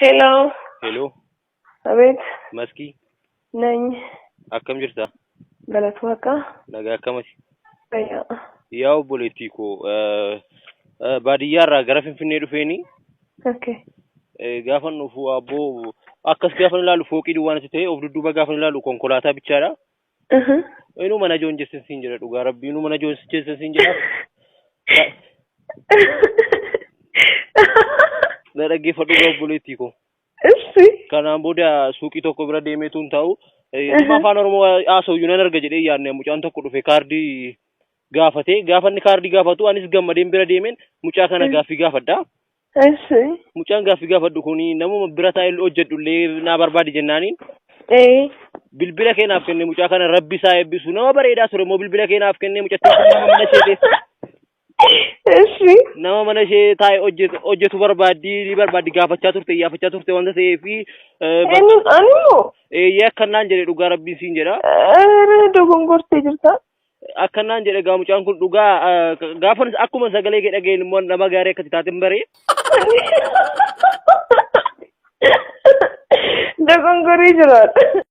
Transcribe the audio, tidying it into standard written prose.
Hello. Hello, Abeet. Maskii, Nany. akkam jirta? Galata Waaqaa. Nagaa akkamati? Fayyaa. Yaa obboleettii koo, baadiyyaarraa gara Finfinnee dhufeeni Okay. gaafan dhufu abboo akkas gaafan ilaalu fooqii duwwaa natti ta'e of dudduuba gaafan ilaalu konkolaataa bichaadha. Inuu mana joonjessin siin jedha dhugaa rabbii inuu mana joonjessin siin jedha. Na dhaggeeffadhu gaa obboleettii koo. Issi. Kanaan booda suuqii tokko bira deemeetu hin ta'u. Nama afaan Oromoo haasa'u nan arga jedhee yaadne mucaan tokko dhufe kaardii gaafate. Gaafa inni kaardii gaafatu anis gammadeen bira deemeen mucaa kana gaaffii gaafadha. Issi. Mucaan gaaffii gaafadhu kun namuma bira taa'ee hojjedhu illee naa barbaadi jennaaniin bilbila kee naaf kenne mucaa kana rabbi isaa eebbisu nama bareedaa ture immoo bilbila kee naaf kenne mucattiin kun nama mana ishee Ishi. nama mana ishee taa'ee hojjetu hojjetu barbaaddi ni barbaaddi gaafachaa turte iyyaafachaa turte wanta ta'eef Eenyuun ani moo? eeyyee akkanaan jedhe dhugaa rabbiin siin jedha. Dogongortee jirta. Akkanaan jedhe gaa mucaan kun dhugaa gaafa akkuma sagalee kee dhageen immoo nama gaarii akkati taateen baree. Dogongorii jiraadha.